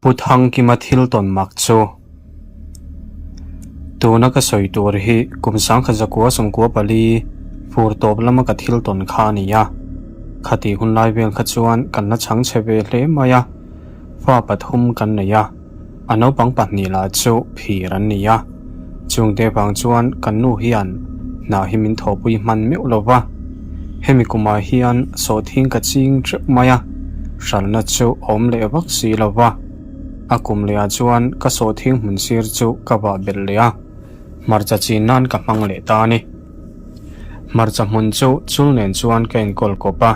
Pu Thangkima thil tawn mak chu tuna ka sawi tur hi kum 1994 fur tawp lama ka thil tawn kha a ni a. Khati hun lai vel kha chuan kan la chhang chhe ve hle mai a, fa pathum kan nei a, a naupang pahnih lah chu phir an ni a. Chungte vang chuan kan nu hian hna hi min thawhpui hman meuh lo va, hemi kumah hian sawhthing ka ching teuh mai a, hralhna chu awm leh vak si lo va. A kum lehah chuan ka sawhthing hmun sir chu ka vah belh leh a, hmarcha chin nan ka hmang leh ta a ni. Hmarcha hmun chu chul nen chuan ka enkawl kawp a,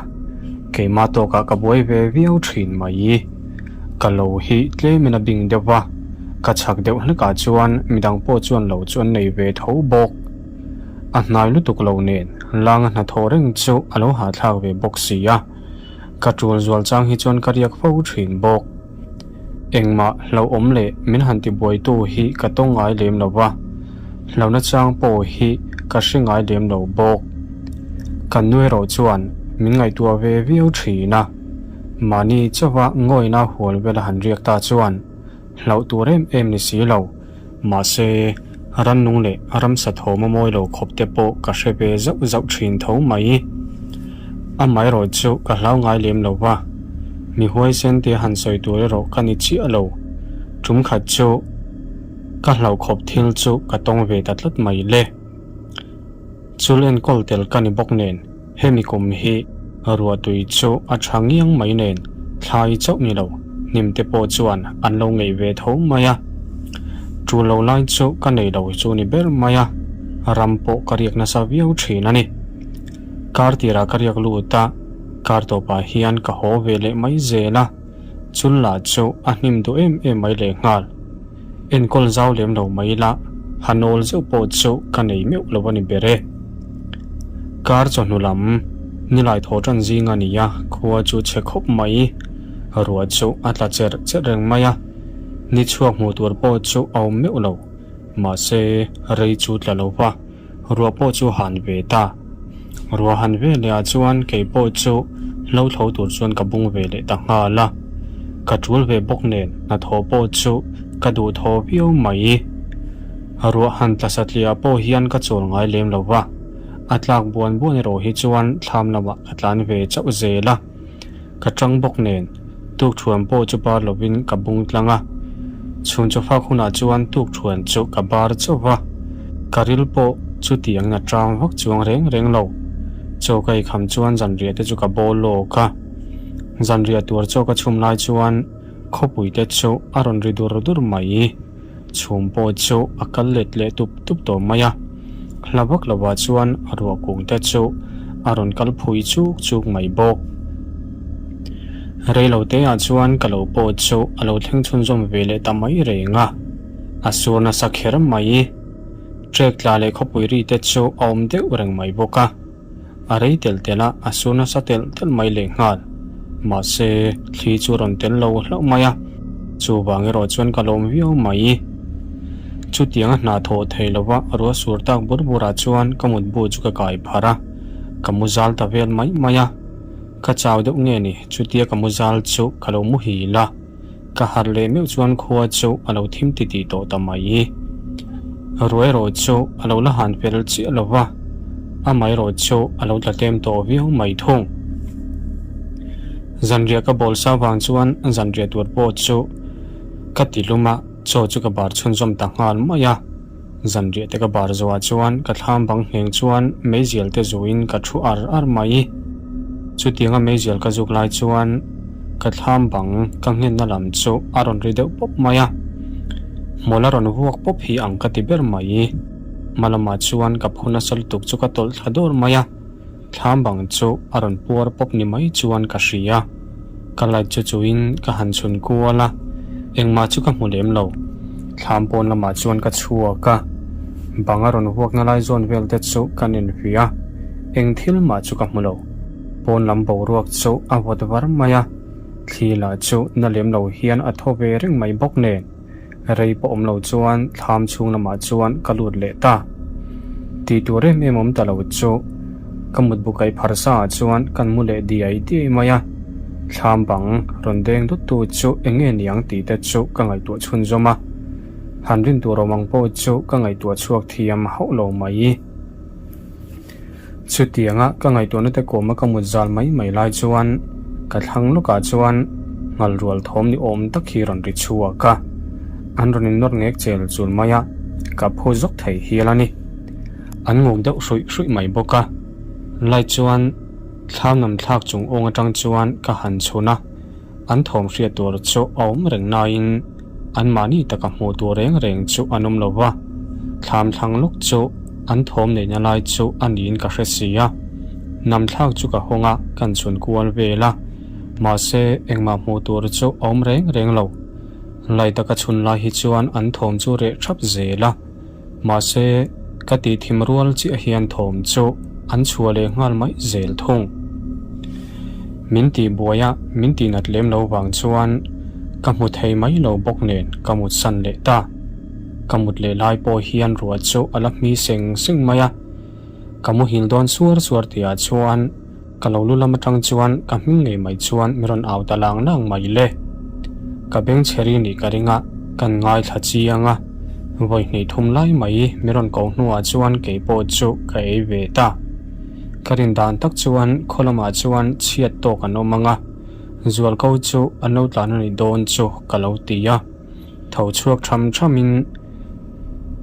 keimah tawkah ka buai ve viau thin mai. Ka lo hi tlemin a bing deuh va, ka chhak deuh hlekah chuan midang pawh chuan lo chu an nei ve tho bawk. A hnai lutuk lo nen langa hnathawh reng chu a lo hahthlak ve bawk si a, ka tul zual chang hi chuan ka riak fo thin bawk. Engmah hlauhawm leh min han tibuaitu hi ka tawng ngai lem lo va, hlauhna chang pawh hi ka hre ngai lem lo bawk. Kan nu erawh chuan min ngaihtuah ve viau thin a, mahni chauha ngawina hual vela han riak ta chuan hlauh tur em em ni si lo. Mahse, rannung leh ramsa thawm a mawi lo khawp te pawh ka hre ve zauh zauh thin tho mai. Amaherawh chu ka hlau ngai lem lo va, mi huaisen te han sawi tur erawh ka ni chiah lo. Tum khat chu ka hlauh khawp thil chu ka tawng ve ta tlat mai le. Chul enkawl tel ka ni bawk nen hemi kum hi ruahtui chu a tha ngiang mai nen thlai chauh ni lo hnim te pawh chuan an lo ngeih ve tho mai a. Tul lo lai chu ka nei lo chu ni ber mai a, ram pawh ka riak nasa viau thin a ni. Kar tirah ka riak lut a, kar tawpah hian ka haw ve leh mai zel a, chul lah chu a hnim duh em em mai lehnghal. Enkawl zau lem lo mai ila, ha nawl zeuh pawh chu ka nei meuh lo a ni ber e. Kar chawhnu lam, nilai thaw tan zing a ni a, khua chu chhe khawp mai. Ruah chu a tla cherh cherh reng mai a, ni chhuak hmuh tur pawh chu a awm meuh lo. Mahse, rei chu tla lo va, ruah pawh chu han ve ta. Ruah han ve leh ah chuan kei pawh chu hlo tho tur chuan ka bung ve leh ta nghal a. Ka tul ve bawk nen hnathawh pawh chu ka duh thaw viau mai. Ruah han tla satliah pawh hian ka chawl ngai lem lo va, a tlak buan buan erawh hi chuan thlam lamah ka tlan ve chauh zel a. Ka tang bawk nen tukthuan pawh chu bar lovin ka bung tlang a, chhun chawfak hunah chuan tukthuan chu ka bar chauh va, ka ril pawh chutiangin a tang vak chuang reng reng lo. Chaw ka eikham chuan zanriah te chu ka bawl lawk a, zanriah tur chaw ka chhum lai chuan khawpui te chu a rawn ri dur dur mai. Chhum pawh chu a kal let leh tup tup tawh mai a, hla vak lovah chuan a ruah kung te chu a rawn kal phui chuk chuk mai bawk. Rei lo te ah chuan ka lo pawh chu a lo thleng chhunzawm ve leh ta mai reng a, a sur nasa kher mai. Trek tla leh khawpui ri te chu a awm deuh reng mai bawk a. A rei telh telh a, a sur nasa telh telh mai lehnghal. Mahse, thli chu rawn tel lo hlauh mai a, chuvang erawh chuan ka lawm viau mai. Chutiang a hna thawh thei lova ruah sur tak bur burah chuan ka mutbu chu ka kai pharh a, ka mu zal ta vel mai mai a. Ka chau deuh nge ni, chutia ka mu zal chu ka lo muhil a. Ka harh leh meuh chuan khua chu a lo thim ti tih tawh ta mai. Ruai erawh chu a lo la han fel chiah lo va, amaherawh chu a lo tla tlem tawh viau mai thung. Zanriah ka bawl sa vang chuan zanriah tur pawh chu ka ti lum a, chaw chu ka bar chhunzawm ta nghal mai a. Zanriah te ka bar zawhah chuan ka thlam bang ngheng chuan meizial te zuin ka thu ar ar mai. Chutianga meizial ka zuk lai chuan ka thlam bang ka nghenna lam chu a rawn ri deuh pawp mai a. Hmawlh a rawn vuak pawp hi ang ka ti ber mai. Hma lamah chuan ka phu nasa lutuk chu ka tawlh thla dawr mai a. Thlam bang chu a rawn puar pawp ni mai chuan ka hria. Ka light chu chuin ka han chhun kual a, engmah chu ka hmu lem lo. Thlam pawn lamah chuan ka chhuak a, bang a rawn vuakna lai zawn vel te chu ka nenhvih a, eng thil mah chu ka hmu lo. Pawn lam boruak chu a vawt var mai a, thli lah chu na lem lo hian a thaw ve reng mai bawk nen. Rei pawh awm lo chuan thlam chhung lamah chuan ka lut leh ta. Tih tur em em awm ta lo chu ka mutbu kaih pharsa ah chuan kan mu leh diai diai mai a. Thlam bang rawn deng dut tu chu eng nge niang tih te chu ka ngaihtuah chhunzawm a. Han rin tur awm ang pawh chu ka ngaihtuah chhuak thiam hauh lo mai. Chutianga ka ngaihtuahna te kawma ka mut zal mai mai lai chuan ka thlang lawkah chuan nghal rual thawm ni awm tak hi rawn ri chhuak a, an rawn innawr ngek chel chul mai a, ka phu zawk thei hial a ni. An nguk deuh hruih hruih mai bawk a, light chuan thlam nam thlak chung awng atang chuan ka han chhun a. An thawm hriat tur chu a awm reng nain anmahni taka hmuh tur reng reng chu an awm lo va, thlam thlang lawk chu an thawm neihna lai chu a niin ka hre si a. Namthlak chu ka hawng a, kan chhun kual vel a, mahse engmah hmuh tur chu a awm reng reng lo. Lai taka chhun lai hi chuan an thawm chu reh thap zel a. Mahse, ka tih thim rual chiah hian thawm chu an chhuah leh nghal mai zel thung. Min tih buai a, min tih nat lem lo vang chuan ka hmu thei mai lo bawk nen ka mut san leh ta. Ka mut leh lai pawh hian ruah chu a la hmi seng seng mai a. Ka muhil dawn suar suar tihah chuan Ka lo lu lam atang chuan ka hming ngei mai chuan mi rawn au ta lang lang mai le. Ka beng chhe ri nih ka ring a, kan ngaithla chiang a. Vawi hnih thum lai mai mi rawn ko hnuah chuan kei pawh chu ka ei ve ta. Ka rin dan tak chuan khaw lamah chuan chhiat tawk an awm ang a, zualko chu an lo tlan a nih dawn chu ka lo ti a. Tho chhuak tham thamin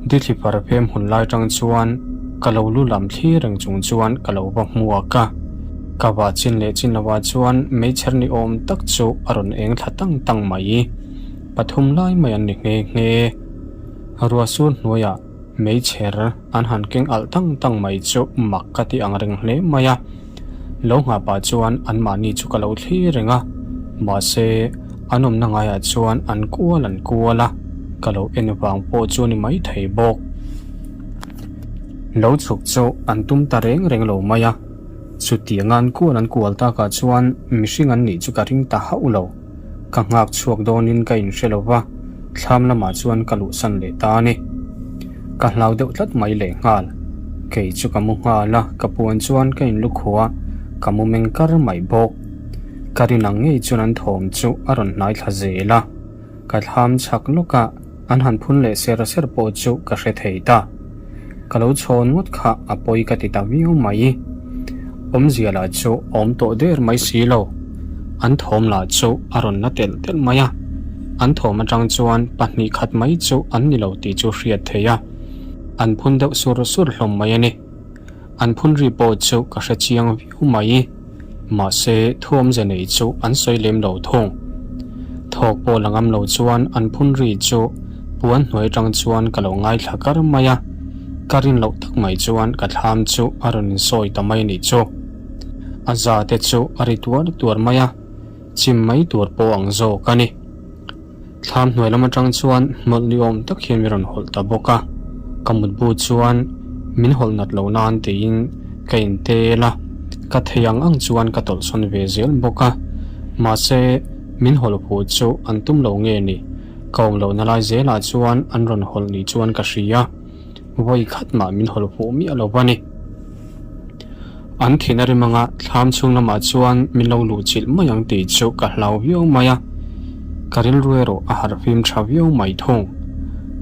Dithli parphem hun lai tang chuan ka lo lu lam thlir reng chung chuan ka lo va hmuak a. Ka vah chin leh chin lovah chuan meichher ni awm tak chu a rawn eng thla tang tang mai. Pathum lai mai an ni nghe nghe. Ruah sur hnuaiah meichher an han keng alh tang tang mai chu mak ka ti ang reng hle mai a. Lo nghah pah chuan anmahni chu ka lo thlir reng a, mahse an awmna ngaiah chuan an kual an kual a, ka lo en vang pawh chu a ni mai thei bawk. Lo chhuk chu an tum ta reng reng lo mai a, chutianga an kual an kual takah chuan mihring an nih chu ka ring ta hauh lo. Ka nghak chhuak dawnin ka inhre lo va, thlam lamah chuan ka luhsan leh ta a ni. Ka hlau deuh tlat mai leh nghal. Kei chu ka mu nghal a, ka puan chuan ka inlu khuh a, ka mu meng kar mai bawk. Ka rin ang ngei chuan an thawm chu a rawn hnai thla zel a, ka thlam chhak lawk a, an han phun leh ser ser pawh chu ka hre thei ta. Ka lo chhawn ngawt kha a pawi ka ti ta viau mai. Awmzia lah chu awm tawh der mai si lo. An thawm lah chu a rawn la telh telh mai a. An thawm atang chuan pahnih khat mai chu an ni lo tih chu hriat theih a. An phun deuh sur sur hlawm mai a ni. An phun ri pawh chu ka hre chiang viau mai. Mahse, thuamze nei chu an sawi lem lo thung. Thawk pawh la ngam lo chuan an phun ri chu puan hnuai atang chuan ka lo ngaithla kar mai a. Ka rin loh tak mai chuan ka thlam chu a rawn insawi ta mai nih chu. A za te chu a ri tuar tuar mai a, chim mai tur pawh ang zawk a ni. Thlam hnuai lam atang chuan hmawlh ni awm tak hian min rawn hawlh ta bawk a, ka mutbu chuan min hawlh nat loh nan tiin ka intel a, ka thei ang ang chuan ka tawlhsawn ve zel bawk a, mahse min hawlh huh chu an tum lo nge ni, ka awm lohna lai zelah chuan an rawn hawlh ni chuan ka hria. Vawi khat mah min hawlh huh miah lo va ni. An thin a rim anga thlam chhung lamah chuan min lo luh chilh mai ang tih chu ka hlau viau mai a, ka rilru erawh a harh fim tha viau mai thung.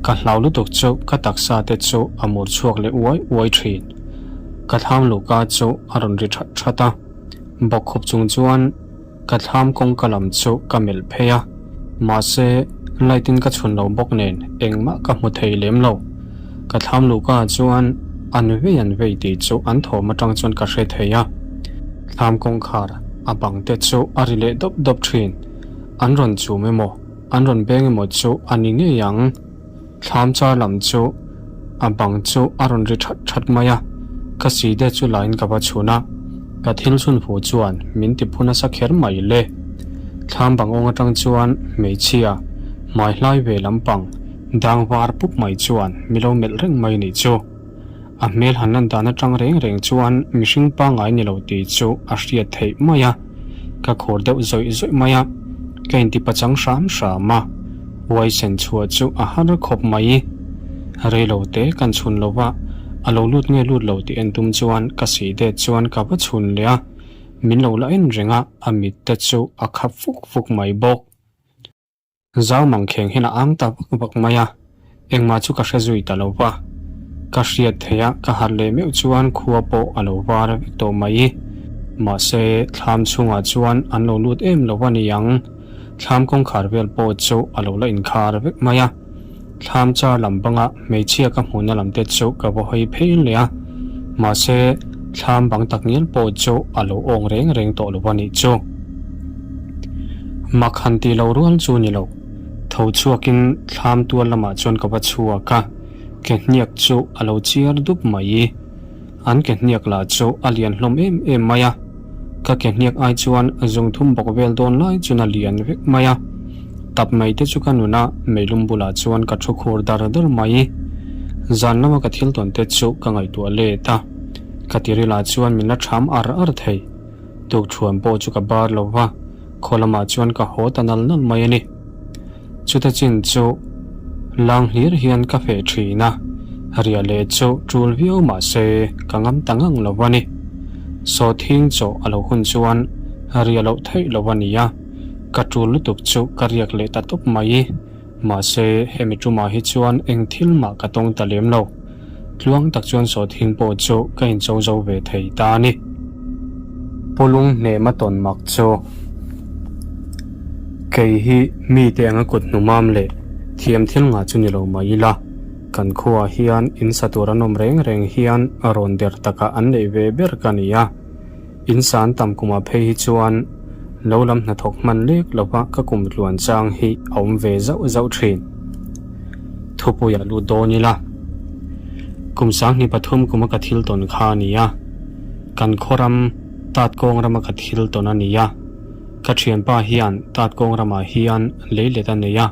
Ka hlau lutuk chu ka taksa te chu a mur chhuak leh uai uai thin. Ka thlam luhka chu a rawn ri that that a, bawkkhup chung chuan Ka thlam kawngka lam chu ka melh phei a, mahse light in ka chhun lo bawk nen engmah ka hmu thei lem lo. Ka thlam luhka ah chuan an vei an vei tih chu an thawm atang chuan ka hre thei a. Thlam kawngkhar a bang te chu a ri leh dawp dawp thin. An rawn chum emaw, an rawn beng emaw chu a ni ngei ang. Thlam char lam chu a bang chu a rawn ri that that mai a, ka si te chu lain ka va chhun a, ka thil chhun fu chuan min ti phu nasa kher mai le. Thlam bang awng atang chuan hmeichhia hmai hlai ve lampang dang var pup mai chuan mi lo melh reng mai nih chu. A hmel han lan dan atang reng reng chuan mihring pangngai ni lo tih chu a hriat theih mai a, ka khur deuh zawih zawih mai a, ka inti pachang hram hram a, huaisen chhuah chu a har khawp mai. Rei lo te kan chhun lo va, a lo lut nge lut lo tih en tum chuan ka sih det chuan ka va chhun leh a. Min lo la en reng a, a mit te chu a khap fuk fuk mai bawk. Zau mangkheng hian a ang ta vak vak mai a, engmah chu ka hre zui ta lo va. Ka hriat theih a, ka harh leh meuh chuan khua pawh a lo var vek tawh mai. Mahse, thlam chhungah chuan an lo lut em lo a ni ang. Thlam kawngkhar vel pawh chu a lo la inkhar vek mai a. Thlam char lam banga hmeichhia ka hmuhna lam te chu ka va hawi phei leh a, mahse thlam bang tak ngial pawh chu a lo awng reng reng tawh lo a nih chu. Mak han tih lo rual chu ni lo, tho chhuakin thlam tual lamah chuan ka va chhuak a, ke hniak chu a lo chiar dup mai. An ke hniak lah chu a lian hlawm em em mai a, ka ke hniak ai chuan zung thum bawk vel dawn lai chuan a lian vek mai a. Tap mai te chu ka nun a, meilum bulah chuan ka thu khur dar dar mai. Zan lama ka thil tawn te chu ka ngaihtuah let a, ka tirilah chuan min la ṭham ar ar thei. Tukṭhuan pawh chu ka bar lo va, khaw lamah chuan ka haw ta nal nal mai a ni. Chuta chin chu lang hlir hian ka feh thin a, riah leh chu tul viau mah se ka ngam ta ngang lo a ni. Sawhthing chaw a lo hun chuan riah loh theih lo a ni a, ka tul lutuk chu ka riak leh ta tawp mai. Mahse hemi tumah hi chuan eng thil mah ka tawng ta lem lo. Tluang tak chuan sawhthing pawh chu ka incho zo ve thei ta a ni. Pulung hnema tawn mak chu kei hi mite anga kut hnumam leh thiam thil ngah chu ni lo mai ila, kan khuaah hian in sa tur an awm reng reng hian rawn der takah an neih ve ber ka ni a. In san tam kumah phei hi chuan lo lam hnathawk hman lek lova ka kum tluan chang hi a awm ve zauh zauh thin. Thupuia lut dawn ila, kum 2003 kuma ka thil tawn kha a ni a, kan khaw ram tat kawng rama ka thil tawn a ni a, ka thianpa hian tat kawng ramah hian leilet a nei a,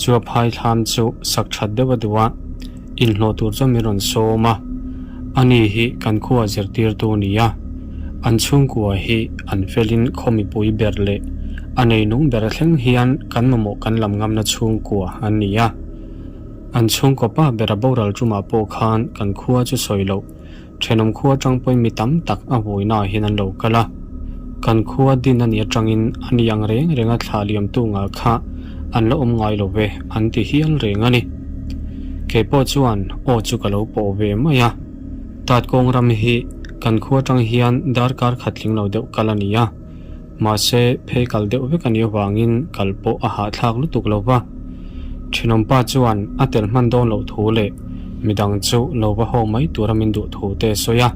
Chu a phai thlam chu sak that deuh a duh a, inhlawh tur chuan min rawn sawm a. Ani hi kan khua zirtirtu a ni a, an chhungkua hi an felin khaw mipui ber leh a neinung ber thleng hian kan mamawh kan lam ngamna chhungkua an ni a. An chhungkaw pa bera boral tumah pawh khan kan khua chu sawi loh Thenawm khua atang pawhin mi tam tak a vawiinaah hian an lo kal a, kan khua din a nih atangin a ni ang reng reng a thlah liamtu ngah kha an la awm ngai lo ve an ti hial reng a ni. Kei pawh chuan aw chu ka lo pawh ve mai a, Tatkawng ram hi kan khua atang hian darkar khat tling lo deuh kal a ni a, Mahse, phei kal deuh vek a nih avangin kal pawh a hahthlak lutuk lo va. Thenawmpa chuan a tel hman dawn loh thu leh midang chu lo va haw mai tura min duh thu te a sawi a.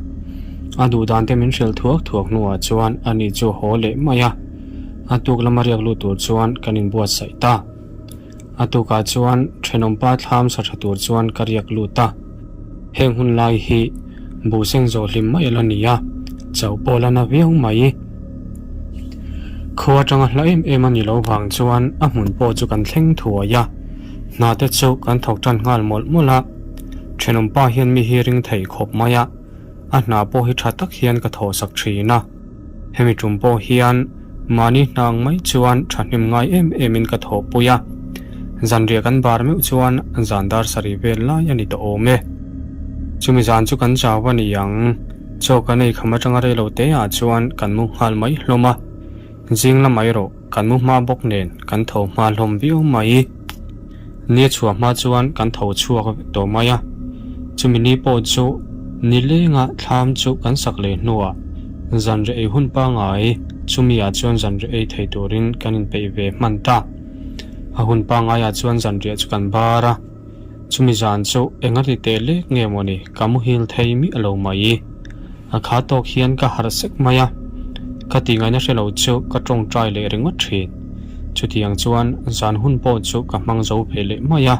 A duh dan te min hrilh thuak thuak hnuah chuan ani chu haw leh mai a. A tuk lama riak lut tur chuan kan inbuatsaih ta. A tukah chuan thenawmpa thlam sa tha tur chuan ka riak lut a. Heng hun lai hi buhseng zawh hlim mai a la ni a, chauh pawh la na viau mai. Khua atanga hla em em a ni lo vang chuan a hmun pawh chu kan thleng thuai a, hna te chu kan thawk tan nghal mawlh mawlh a. Thenawmpa hian mi hi ring thei khawp mai a, a hna pawh hi tha tak hian ka thawhsak thin a. Hemi tum pawh hian mahni hna ang mai chuan thahnem ngai em emin ka thawhpui a, zanriah kan bar meuh chuan zan dar sarih vel lai a ni tawh awm e. Chumi zan chu kan chau a ni ang, chaw kan ei kham atanga rei lo te ah chuan kan mu nghal mai hlawm a, zing lamah erawh kan mu hma bawk nen kan tho hma hlawm viau mai. Nia chhuah hma chuan kan tho chhuak vek tawh mai a, chumi ni pawh chu nilenga thlam chu kan sak leh hnuah zanriah ei hun pangngai chumi ah chuan zanriah ei thei turin kan inpeih ve hman ta. A hun pangngaiah chuan zanriah chu kan bar a, chumi zan chu enga ti teh lek nge mawni ka muhil thei miah lo mai. A kha tawk hian ka harh sek mai a, ka tih ngaihna hre lo chu ka tawngtai leh ringawt thin. Chutiang chuan zan hun pawh chu ka hmang zo ve leh mai a,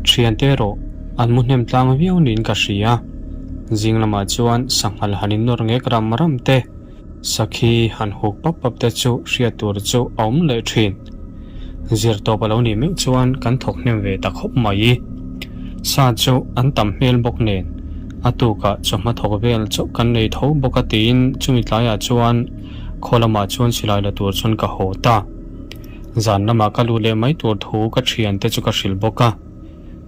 thiante erawh an mu hnem tlang viau niin ka hria. Zing lamah chuan sanghal han innawr ngek ram ram te, sakhi han huk pap pap te chu hriat tur chu a awm leh thin. Zir tawp a lo nih meuh chuan kan thawk hnem ve ta khawp mai. Sa chu an tam hmel bawk nen a tukah chawhma thawk vel chauh kan nei tho bawk a tiin chumi tlaiah chuan khaw lamah chuan silai la tur chuan ka haw ta. Zan lamah ka lut leh mai tur thu ka thiante chu ka hrilh bawk a.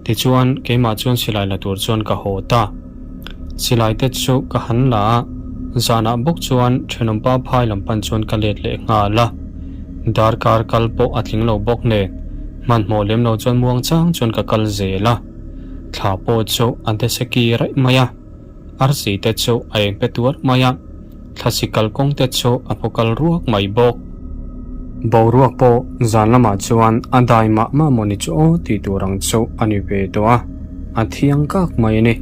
Tichuan keimah chuan silai la tur chuan ka haw ta. Silai te chu ka han la a, Zanah bawk chuan thenawmpa phai lam pan chuan ka let leh nghal a, darkar kal pawh a tling lo bawk nen hmanhmawh lem lo chuan muang chang chuan ka kal zel a, thla pawh chu a dese ki raih mai a, arsi te chu a eng pe tuar mai a, thlasi kalkawng te chu a phaw kal ruak mai bawk. Boruak pawh zan lamah chuan a dai mah mah mawni chu aw tih tur ang chu a ni ve tawh a, a thiang kak mai a ni.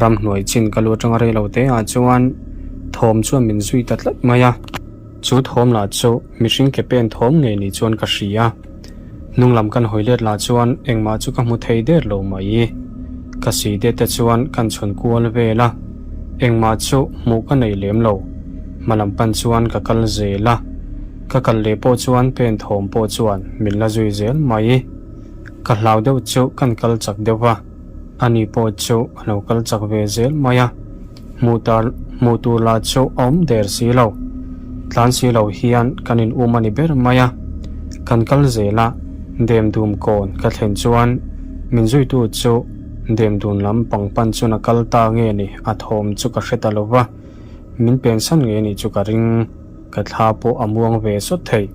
Ramhnuai chin ka lu atanga rei lo te ah chuan thawm chuan min zui ta tlat mai a, chu thawm lah chu mihring ke pen thawm ngei ni chuan ka hria. Hnung lam kan hawi let lah chuan engmah chu ka hmu thei der lo mai. Ka si det te chuan kan chhun kual vel a, engmah chu hmuh ka nei lem lo. Hma lam pan chuan ka kal zel a, ka kal leh pawh chuan pen thawm pawh chuan min la zui zel mai. Ka hlau deuh chu kan kal chak deuh va. Ani pawh chu a lo kal chak ve zel mai a, hmuh tar hmuh tur lah chu a awm der si lo. Tlan si lo hian kan in um a ni ber mai a, kan kal zel a, dem dum kawn ka thlen chuan min zuitu chu dem dun lam pang pan chuan a kal ta nge ni a thawm chu ka hre ta lo va, min pensan nge ni chu ka ring, ka thla pawh a muang ve sawt thei.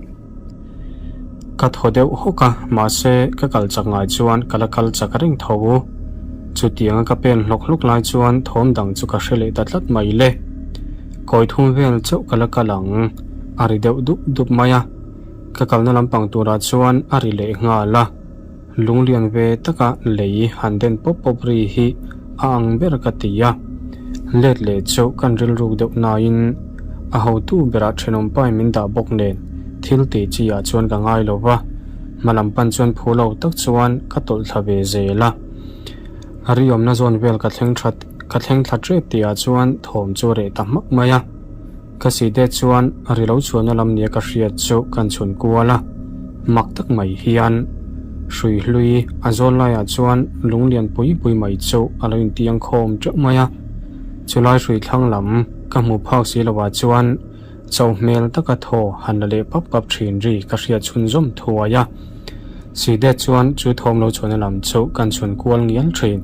Ka thaw deuh hawk a, mahse ka kal chak ngai chuan ka la kal chak reng tho. Chutianga ka pen hlawk hlawk lai chuan thawm dang chu ka hre leh ta tlat mai le. Kawi thum vel chauh ka la kal ang, a ri deuh dup dup mai a. Ka kalna lampang turah chuan a ri leh nghal a. Lunglian ve taka lei han den pawp pawp ri hi a ang ber ka ti a, let leh chu kan rilruk deuh nain a hotu berah thenawmpai min dah bawk nen thil tih chi ah chuan ka ngai lo va, hma lam pan chuan phu lo tak chuan ka tawlh thla ve zel a. A riawmna zawn vel ka thleng that ka thleng thla tep tih ah chuan thawm chu a reh ta hmak mai a. Ka si te chuan ri lo chhuahna lam nia ka hriat chu kan chhun kual a, mak tak mai hian hrui hlui a zawl laiah chuan lung lian pui pui mai chu a lo intiang khawm teuh mai a, chulai hrui thlang lam ka hmuh phak si lovah chuan cho hmel taka thaw han la leh pap pap thin ri ka hriat chhunzawm thuai a. Sidet chuan chu thawm lo chhuahna lam chu kan chhun kual ngial thin.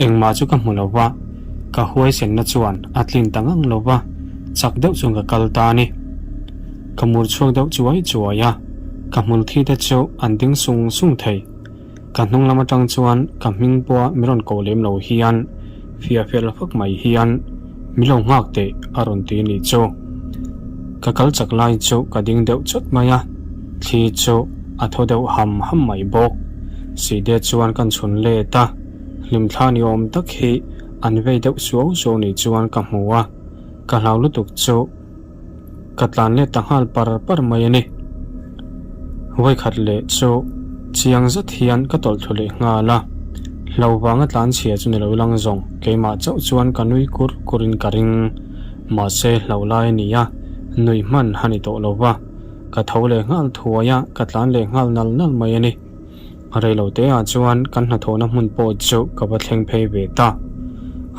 Engmah chu ka hmu lo va, ka huaisenna chuan a tlin ta ngang lo va, chak deuh chuan ka kal ta a ni. Ka mur chhuak deuh chuai chuai a, ka hmul thi te chu an ding sung sung thei. Ka hnung lam atang chuan ka hming pawha min rawn ko lem lo hian fiah fel fak mai hian min lo nghak teh a rawn ti nih chu. Ka kal chak lai chu ka ding deuh chawt mai a, thli chu a thaw deuh ham ham mai bawk. Side chuan kan chhun let a, hlimthla ni awm tak hi an vei deuh suau suau nih chuan ka hmu a, ka hlau lutuk chu. Ka tlan let ta nghal par par mai a ni. Vawikhat leh chu chiang zet hian ka tawlh thlu leh nghal a, hlo vanga tlan chhia chu ni lo lang zawng keimah chauh chuan ka nui kur kur in ka ring. Mahse hlo lai a ni a, nuih hman a ni tawh lo va, ka tho leh nghal thuai a, ka tlan leh nghal nal nal mai a ni. A rei lo te ah chuan kan hnathawhna hmun pawh chu ka va thleng phei ve ta.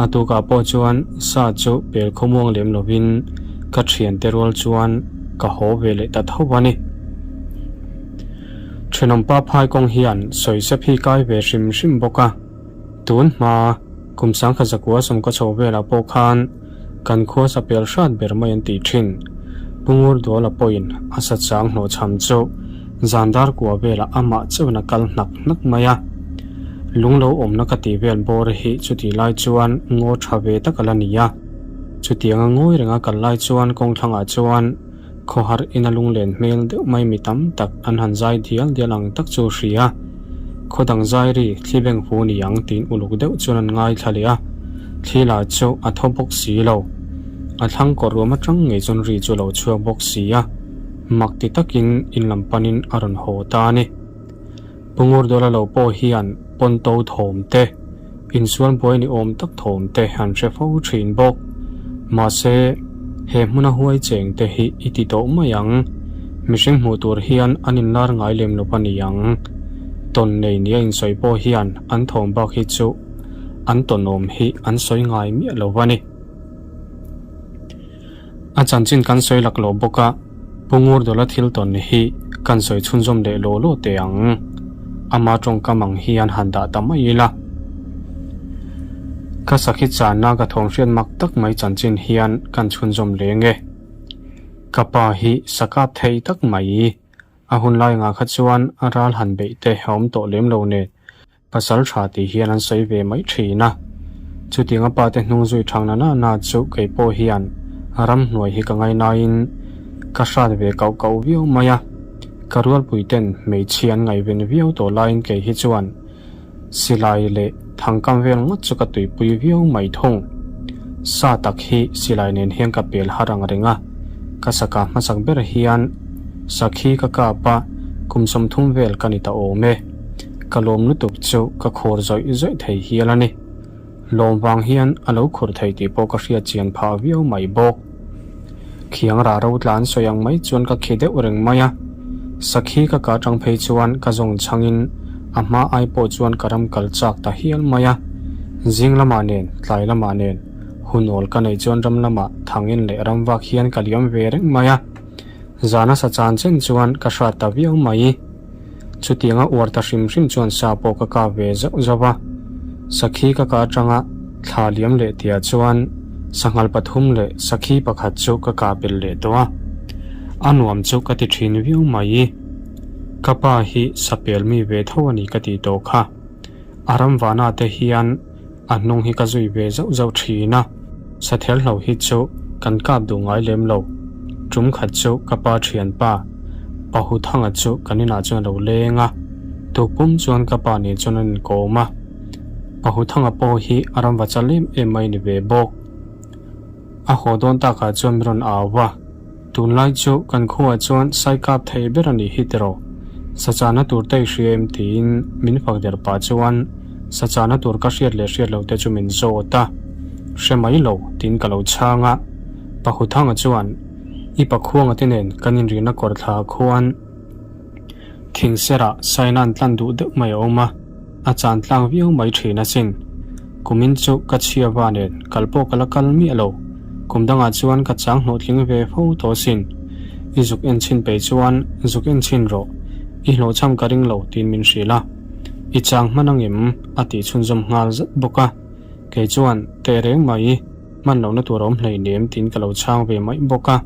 A tukah pawh chuan sa chu pel khawmuang lem lovin ka thiante rual chuan ka haw ve leh ta tho a ni. Thenawmpa phai kawng hian sawisep hi kai ve hrim hrim bawk a. Tun hma kum sangkhat zakua sawmkaw chho velah pawh khan kan khua sa pel hrat ber mai an tih thin. Pu Ngurduala pawhin a sa chang hnawhchham chu zan dar kua velah amah chauhin a kal hnak hnak mai a. Lung lo awmna ka tih vel bawr hi chutih lai chuan ngaw tha ve tak a la ni a. Chutianga ngawi renga kal lai chuan kawngthlangah chuan Khawhar ina lunglen hmel deuh mai mi tam tak an han zai dial dial ang tak chu hria. Khaw dang zai ri thli beng fu ni ang tiin uluk deuh chuan an ngaithla leh a, thli lah chu a thaw bawk si lo. A thlang kawr ruam atang ngei chuan ri chu a lo chhuak bawk si a, mak ti takin in lam panin a rawn haw ta a ni. Pu Ngurdawla lo pawh hian pawnto thawm te, insual buai ni awm tak thawm te an hre fo thin bawk. Mahse, he hmuna huai cheng te hi i ti tawh mai ang. Mihring hmuh tur hian an inlar ngai lem lo a ni ang. Tawn nei nia insawi pawh hian an thawm bak hi chu an tawnawm hi an sawi ngai miah lo a ni. A chanchin kan sawi laklawh bawk a, Pu Ngurdawla thil tawn hi kan sawi chhunzawm leh law law teh ang. Ama tawngkam ang hian han dah ta mai ila. Ka sakhi channa ka thawm hriat mak tak mai chanchin hian kan chhunzawm leng e. Ka pa hi sakap thei tak mai. A hun lai ngah kha chuan ral han beih te a awm tawh lem lo nen pasal tha tih hian an sawi ve mai thin a. Chutiang a pa te hnung zui thang na na na chu kei pawh hian ramhnuai hi ka ngainaiin ka hrat ve kauh kauh viau mai a. Ka rualpui ten hmeichhia an ngaihven viau tawh laiin kei hi chuan Silai leh thangkam vel ngawt chu ka tuipui viau mai thung. Sa tak hi silai nen hian ka pel har ang reng a, ka saka hmasak ber hian sakhi ka kap a, kum 30 vel ka ni ta awm e. Ka lawm lutuk chu ka khur zawih zawih thei hial a ni. Lawm vang hian a lo khur thei tih pawh ka hriat chian phah viau mai bawk. Khiang rah ro tla an sawi ang mai chuan ka khi deuh reng mai a. Sakhi ka kah tang phei chuan ka zawng chhangin a hma ai pawh chuan ka ram kal chak ta hial mai a. Zing lamah nen, tlai lamah nen, hun awl ka neih chuan ram lamah thangin leh ram vak hian ka liam ve reng mai a. Zana sa chan chen chuan ka hrat ta viau mai. Chutianga uar ta hrim hrim chuan sa pawh ka kap ve zauh zauh a. Sakhi ka kah atanga thla liam leh tihah chuan sanghal pathum leh sakhi pakhat chu ka kah belh leh tawh a. A nuam chu ka ti thin viau mai. Ka pa hi sapel mi ve tho a ni ka tih tawh kha. A ram vana te hian a hnung hi ka zui ve zauh zauh thin a, sathel hlo hi chu kan kap duh ngai lem lo. Tum khat chu ka pa thianpa Pahuthanga chu kan inah chuan a lo leng a, tukpum chuan ka pa nen chuan an inkawm a. Pahuthanga pawh hi a ram va chal em em mai ni ve bawk. A haw dawn takah chuan min rawn au a. Tunlai chu kan khuaah chuan sai kap thei ber a nih hi tiraw? Sachana tur te i hria em tiin min fak der pah chuan sachana tur ka hriat leh hriat loh te chu min zawt a. Hre mai lo tiin ka lo chhang a. Pahuthanga chuan i pakhuanga te nen kan inrihna kawr thla khuan Thingserah saina an tlan duh deuh mai a awm a, a chan tlang viau mai thin asin. Kumin chu ka chhia va nen kal pawh ka la kal miah lo. Kum dangah chuan ka chang hlawhtling ve fo tawh asin. I zuk en chhin peih chuan zuk en chhin rawh. I hlawhchham ka ring lo tiin min hrilh a. I chang hman angem? a tih chhunzawm nghal zat bawk a. Kei chuan teh reng mai. Hman lohna tur a awm hleinem tiin ka lo chhang ve mai bawk a.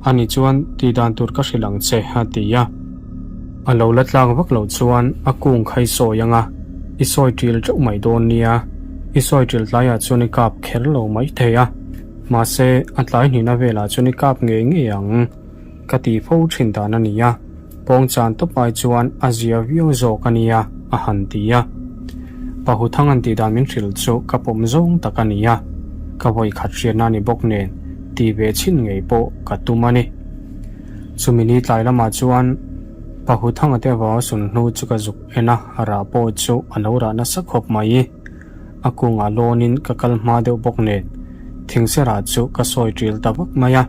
Ani chuan tih dan tur ka hrilh ang che a ti a. A lo la tlak vak loh chuan a kung kha i sawi ang a, i sawi ṭil ṭeuh mai dawn nia. I sawi ṭil tlaiah chuan i kap kher lo mai thei a, mahse a tlai hnihna velah chuan i kap ngei ngei ang ka tih fo ṭhin dan a ni a. Pawng chan tawp ai chuan a zia viau zawk a nia, a han ti a. Pahuthang an tih dan min hrilh chu ka pawm zawng tak a ni a, ka vawi khat hriatna a ni bawk nen tih ve chhin ngei pawh ka tum a ni. Chumi ni tlai lamah chuan Pahuthanga te vau sun hnu chu ka zuk en a, rah pawh chu a lo rah nasa khawp mai. A kungah lawnin ka kal hma deuh bawk nen thingserah chu ka sawi ṭil ta vak mai a,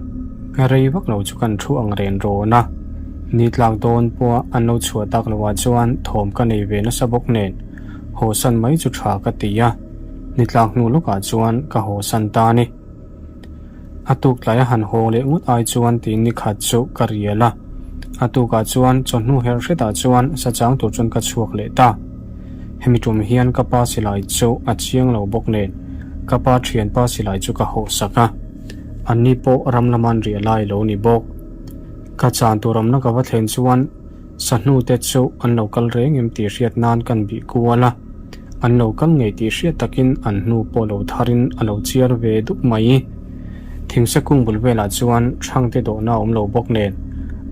rei vak lo chu kan thu ang ren rawn a. Ni tlak dawn pawha an lo chhuah tak loah chuan thawm ka nei ve nasa bawk nen hawsan mai chu ṭha ka ti a, ni tlak hnu lawkah chuan ka hawsan ta a ni. A tuk tlai a han haw leh ngawt ai chuan tiin ni khat chu ka rial a. A tukah chuan chawhnu herh hretah chuan sa chang tur chuan ka chhuak leh ta. Hemi tum hian ka pa silai chu a chiang lo bawk nen ka pa thianpa silai chu ka hawhsak a. Anni pawh ram lama an riah lai lo ni bawk. Ka chan tur awmna ka va thlen chuan Sahnu te chu an lo kal reng em tih hriat nan kan bih kual a, an lo kal ngei tih hriat takin an hnu pawh lo tharin a lo chiar ve dup mai. Thingse kung bul velah chuan Thangte dawhna a awm lo bawk nen,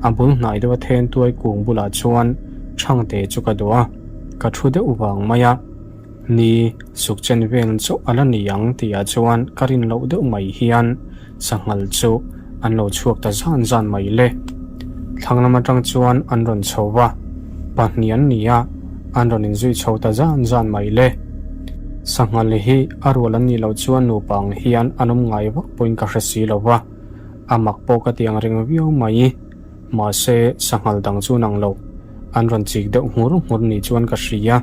a bul hnai deuha then tuai kung bulah chuan Thangte chu ka dawh a, ka thu deuh vang mai a. Ni, suk chen vel chauh a la ni ang tihah chuan ka rin loh deuh mai hian sanghal chu an lo chhuak ta zan zan mai le. Thlang lam atang chuan an rawn chho va, pahnih an ni a, an rawn inzui chho ta zan zan mai le. Sanghal hi a rual an nih loh chuan nupa ang hian an awm ngai vak pawhin ka hre si lo va, a mak pawh ka ti ang reng viau mai. Mahse, sanghal dang chu nang lo. An rawn chik deuh nghur nghur ni chuan ka hria.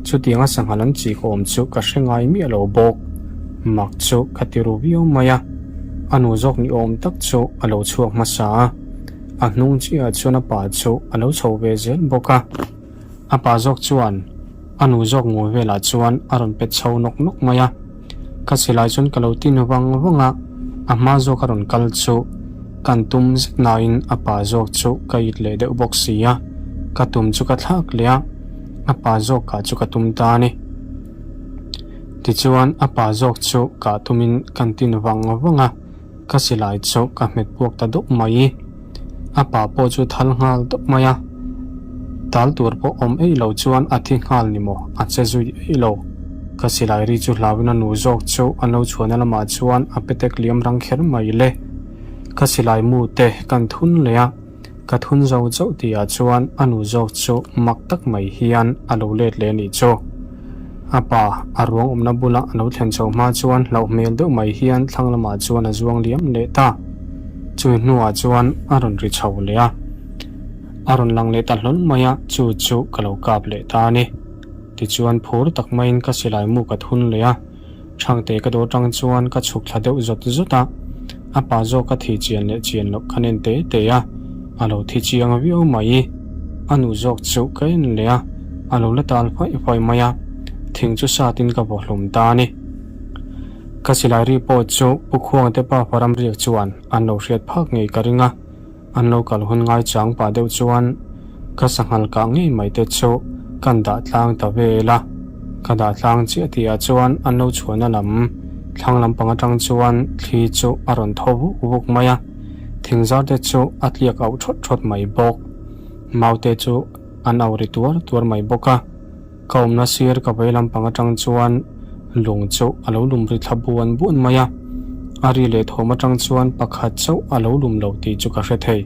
Chutianga sanghal an chik awm chu ka hre ngai miah lo bawk. Mak chu ka ti ru viau mai a. A nu zawk ni awm tak chu a lo chhuak hmasa a. A hnung chiahah chuan a pa chu a lo chho ve zel bawk a. A pa zawk chuan a nu zawk ngu velah chuan a rawn pet chho nawk nawk mai a. Ka silai chuan ka lo tin vang vang a, a hma zawk a rawn kal chu kan tum zet nain a pa zawk chu ka it leh deuh bawk si a, ka tum chu ka thlak leh a, a pa zawk kah chu ka tum ta a ni. Tichuan a pa zawk chu kah tumin kan tin vang vang a, ka silai chu ka hmet puak ta deuh mai. A pa pawh chu thal nghal deuh mai a, tal tur pawh awm eih lo chuan a thi nghal ni maw, a che zui eih lo. Ka silai ri chu hlauin a nu zawk chu an lo chhuahna lamah chuan a petek liam rang kher mai le. Ka silai mu te kan thun leh a, ka thun zo chauh tihah chuan a nu zawk chu mak tak mai hian a lo let leh a nih chu. A pa, a ruang awmna bula a lo thlen chho hma chuan hlauh hmel deuh mai hian thlang lamah chuan a zuang liam leh ta. Chumi hnuah chuan a rawn ri chho leh a, a rawn lang leh ta hlawl mai a, chu chu ka lo kap leh ta a ni. Tichuan phur tak maiin ka silai mu ka thun leh a, Thangte ka dawr tang chuan ka chhuk thla deuh zawt zawt a, a pa zawk ka thi chian leh chian loh ka nen te te a, a lo thi chiang viau mai. A nu zawk chu ka en leh a, a lo la tal faih faih mai a, thing chu satin ka vaw hlum ta a ni. Ka silai ri pawh chu Pu Khuangte pa Faram riak chuan an lo hriat phak ngei ka ring a, an lo kal hun ngai chang pah deuh chuan ka sanghal kah ngei mai te chu kan dah tlang ta vel a. Ka dah tlang chiah tihah chuan an lo chhuahna lam thlang lampang atang chuan thli chu a rawn thaw vuk vuk mai a, thingzar te chu a tliak auh thawt thawt mai bawk. Maute chu an au ri tuar tuar mai bawk a. Ka awmna sir ka vei lampang atang chuan lung chu a lo lum ri thla buan buan mai a, a ri leh thawm atang chuan pakhat chauh a lo lum lo tih chu ka hre thei.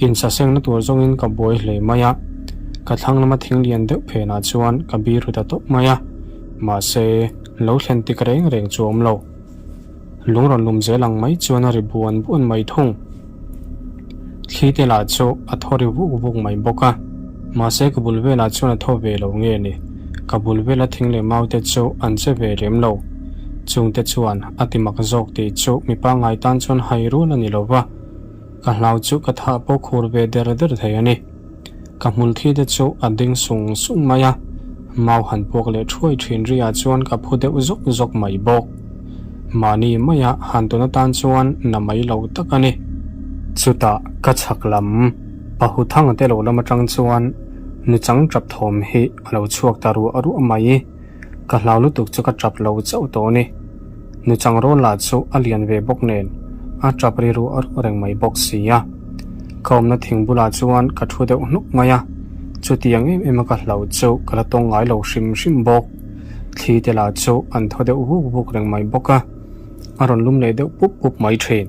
Insasengna tur zawngin ka buai hle mai a, ka thlang lama thing lian deuh phenah chuan ka bi ru ta tawp mai a, mahse lo thlen tik reng reng chu a awm lo. Lung rawn lum zel ang mai chuan a ri buan buan mai thung. Thli te lah chu a thaw ri vuk vuk mai bawk a, mahse ka bul velah chuan a thaw ve lo nge ni, ka bul vela thing leh mau te chu an che ve lem lo. Chung te chuan a ti mak zawk tih chu mi pangngai tan chuan hai rual a ni lo va, ka hlau chu ka thah pawh khur ve der der thei a ni. Ka hmul thi te chu a ding sung sung mai a, mau han puak leh thuai thin riah chuan ka phu deuh zawk zawk mai bawk. Mahni maia han tawn atan chuan na mai lo tak a ni. Chutah ka chhak lam Pahuthanga te lo lam atang chuan nuchang tap thawm hi a lo chhuak ta ruah ruah mai. Ka hlau lutuk chu ka tap lo chauh tawh a ni. Nuchang rawl lah chu a lian ve bawk nen a tap ri ruah ruah reng mai bawk si a. Ka awmna thing bulah chuan ka thu deuh hnuk mai a, chutiang em em a ka hlau chu ka la tawng ngai lo hrim hrim bawk. Thli te lah chu an thaw deuh vuk vuk reng mai bawk a, a rawn lum leh deuh pup pup mai thin.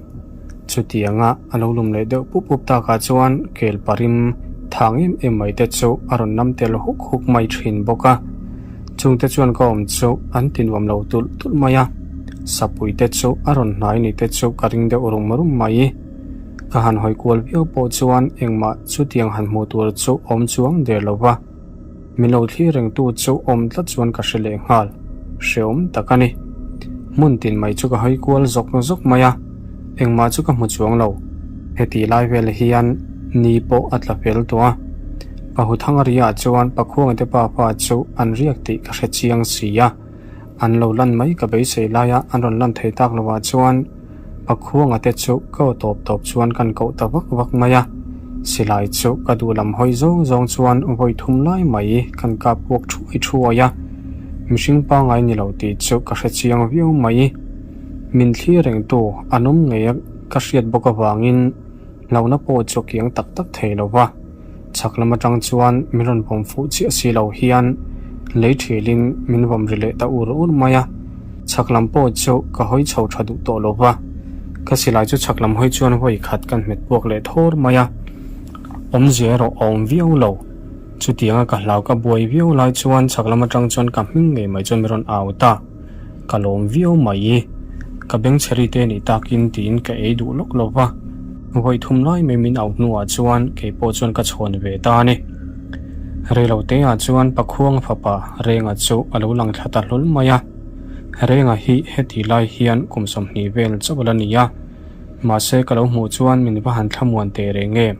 Chutianga a lo lum leh deuh pup pup takah chuan kel parim thang em em mai te chu a rawn nam tel huk huk mai thin bawk a. Chungte chuan ka awm chu an ti nuam lo tulh tulh mai a, sapui te chu a rawn hnai ni te chu ka ring deuh rum rum mai. Ka han hawi kual viau pawh chuan engmah chutiang han hmuh tur chu awm chuang der lo va. Min lo thlir rengtu chu awm tlat chuan ka hre leh nghal, hreawm tak a ni. Hmun tin mai chu ka hawi kual zawk zawk mai a, engmah chu ka hmu chuang lo. Heti lai vel hian ni pawh a tla fel tawh a, Pahuthanga riah chuan Pakhuangte pa pa chu an riak tih ka hre chiang si a, an lo lan mai ka beisei laia an rawn lan thei tak lovah chuan Pakhuanga te chu ka aw tawp tawp chuan kan koh ta vak vak mai a, silai chu ka duh lam hawi zawng zawng chuan vawi thum lai mai kan kap puak thuai thuai a, mihring pangngai ni lo tih chu ka hre chiang viau mai. Min thlir rengtu an awm ngei a ka hriat bawk avangin hlauhna pawh chu kiang tak tak thei lo va. Chhak lam atang chuan min rawn vawm fuh chiah si lo hian lei thilin min vawm ri leh ta ur ur mai a, chhak lam pawh chu ka hawi chho tha duh tawh lo va, ka silai chu chhak lam hawi chuan vawi khat kan hmet puak leh thawr mai a, awmzia erawh a awm viau lo. Chutianga ka hlau ka buai viau lai chuan chhak lam atang chuan ka hming ngei mai chuan min rawn au ta. Ka lawm viau mai. Ka bengchheri te nih takin tiin ka ei duh lawk lo va, vawi thum lai mai min auh hnuah chuan kei pawh chuan ka chhawn ve ta a ni. Reilo teah chuan Pakhuang fapa Renga chu a lo lang thla ta hlawl mai a. Renga hi heti lai hian kum 20 vel chauh a la ni a. Mahse ka lo hmuh chuan min va han thlamuan teh reng em?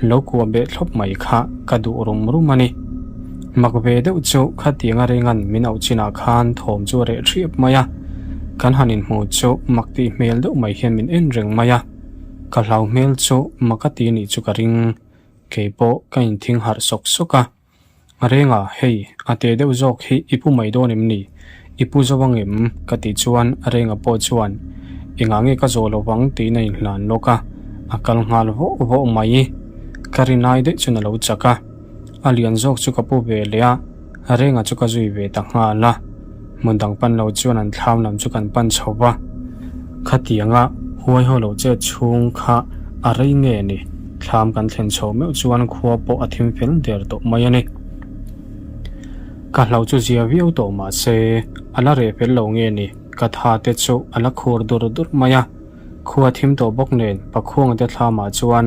Lo kuah beh thlawp mai kha ka duh rum rum a ni. Mak ve deuh chu khatianga ringan min auh chinah khan thawm chu a reh ṭhiap mai a. Kan han inhmu chu mak tih hmel deuh mai hian min en reng mai a, ka hlau hmel chu mak a ti nih chu ka ring. Kei pawh ka inthing harh sawk sawk a. Renga, hei, a te deuh zawk hi i pu mai dawn em ni? I pu zo ang em? Ka tih chuan Renga pawh chuan, Engah nge ka zawh lo vang tiin a inhlan lawk a, a kal nghal vawh vawh mai. Ka rinai daih chuan a lo chak a. A lian zawk chu ka pu ve leh a, Renga chu ka zui ve ta nghal a. Hmun dang pan lo chuan an thlam lam chu kan pan chho va. Khatianga huai ho lo chet chhung kha a rei nge ni? Thlam kan thlen chho meuh chuan khua pawh a thim fel der tawh mai a ni. Ka hlau chu zia viau tawh mah se, a la reh fel lo nge ni? Ka tha te chu a la khur dur dur mai a. Khua thim tawh bawk nen Pakhuanga te thlamah chuan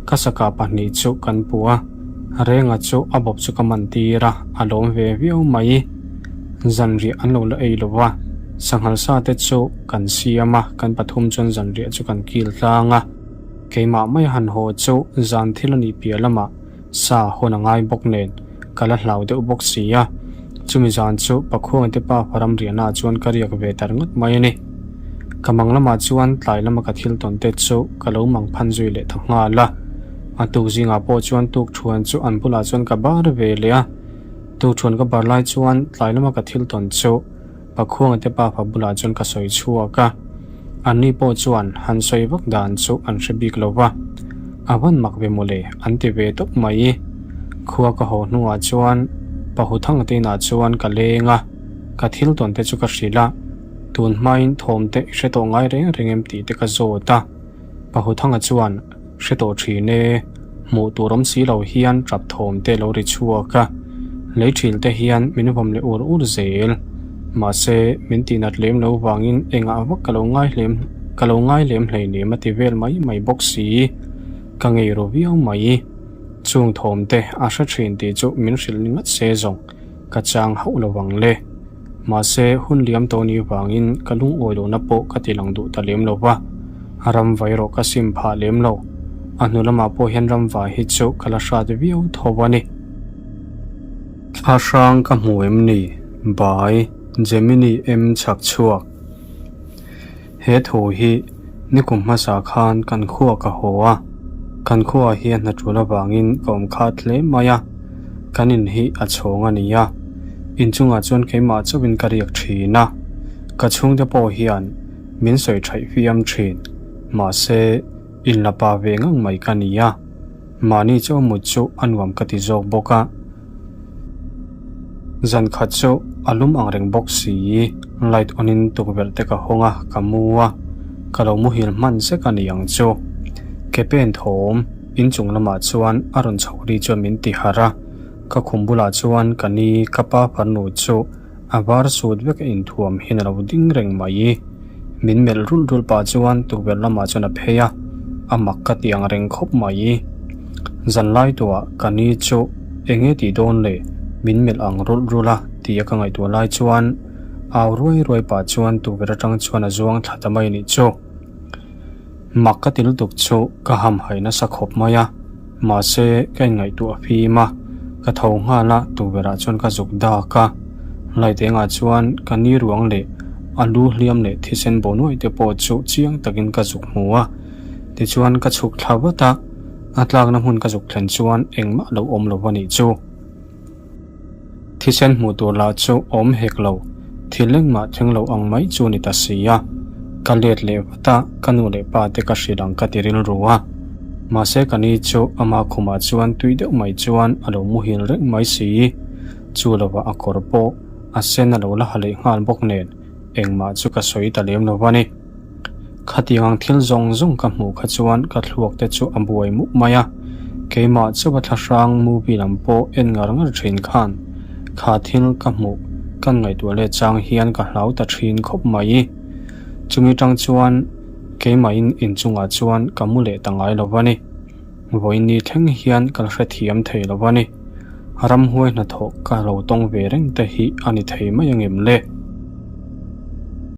ka saka pahnih chu kan pu a, Renga chu a bawp chu ka man tir a, a lawm ve viau mai. Zanriah an lo la ei lo va, sanghal sa te chu kan siam a, kan pathum chuan zanriah chu kan kil tlang a. Keimah mai han haw chu zan thil a nih piah lamah sa hawn a ngai bawk nen ka la hlau deuh bawk si a, chumi zan chu Pakhuanga te pa Faram riahnaah chuan ka riak ve ta ringawt mai a ni. Ka mang lamah chuan tlai lama ka thil tawn te chu ka lo mang phan zui leh ta nghal a, a tuk zingah pawh chuan tuk thuan chu an bulah chuan ka bar ve leh a, tuk thuan ka bar lai chuan tlai lama ka thil tawn chu Pakhuanga te pafa bulah chuan ka sawi chhuak a, anni pawh chuan han sawi vak dan chu an hre bik lo va, a van mak ve mawle an ti ve tawp mai. Khua ka haw hnuah chuan Pahuthanga te inah chuan ka leng a, ka thil tawn te chu ka hrilh a, tun hmain thawm te i hre tawh ngai reng reng em tih te ka zawt a, Pahuthanga chuan Hre tawh thin e, hmuh tur awm si lo hian tap thawm te lo ri chhuak a, lei thil te hian min vawm leh ur ur zel. Mahse, min tihnat lem lo vangin engah vak ka lo ngai hlem ka lo ngai lem hleinem a ti vel mai mai bawk si. Ka ngei ru viau mai. Chung thawm te a hre thin tih chu min hrilh ni ngat se zawng ka chang hauh lo vang le. Mahse, hun liam tawh ni vangin ka lungawi lohna pawh ka ti lang duh ta lem lo va, ramvai erawh ka sim phah lem lo. A hnu lamah pawh hian ramvai hi chu ka la hrat viau tho a ni. Thla hrang ka hmu em ni? Bai, Gemini em chhak chhuak. He thu hi nikum hmasa khan kan khua ka haw a, kan khuaah hian hna tul avangin ka awm khat hle mai a, kan in hi a chhawng a ni a, inchungah chuan keimah chauhin ka riak thin a, ka chhungte pawh hian min sawi thaih fiam thin, mahse in la pa ve ngang mai ka ni a, mahni chaw mut chu a nuam ka ti zawk bawk a. Zan khat chu a lum ang reng bawk si, light on in tukverh te ka hawng a, ka mu a, ka lo muhil hman zek a ni ang chu. Ke pen thawm inchung lamah chuan a rawn chhoh ri chuan min ti harh a, ka khum bulah chuan ka ni ka pa farnu chu a var sut vek a inthuam hian a lo ding reng mai. Min melh rulh rulh pah chuan tukverh lamah chuan a phei a, a mak ka ti ang reng khawp mai. Zanlai tuah ka ni chu eng nge tih dawn le min melh ang rulh rulh a tia ka ngaihtuah lai chuan au ruai ruai pah chuan tukverh atang chuan a zuang thla ta mai anih chu. Mak ka ti lutuk chu ka hamhaih nasa khawp mai a, mahse ka inngaihtuah fim a, ka tho nghal a tukverh ah chuan ka zuk dak a, light engah chuan ka ni ruang leh a lu hliam leh thisen bo nuaih te pawh chu chiang takin ka zuk hmu a, tichuan ka chhuk thla vat a, a tlakna hmun ka zuk thlen chuan engmah lo awm lo a nih chu. Thisen hmuh tur lah chu awm hek lo, thil engmah thleng lo ang mai chu ni ta si a. Ka let leh vat a, ka nu leh pa te ka hrilh ang ka ti rilru a. Mahse ka ni chu ama khumah chuan tui deuh mai chuan a lo muhil reng mai si. Chu lovah a kawr pawh a sen a lo la ha leh nghal bawk nen engmah chu ka sawi ta lem lo a ni. Khatiang ang thil zawng zawng ka hmuh kha chuan ka thluak te chu a buai mup mai a, keimah chauha thlahrang movie lam pawh en ngar ngar thin khan kha thil ka hmuh kan ngaihtuah leh chang hian ka hlau ta thin khawp mai. Chumi tang chuan keimahin inchungah chuan ka mu leh ta ngai lo va ni. Vawiin thleng hian ka la hrethiam thei lo va ni. Ramhuai hnathawh ka lo tawng ve reng te hi a ni thei mai angem le?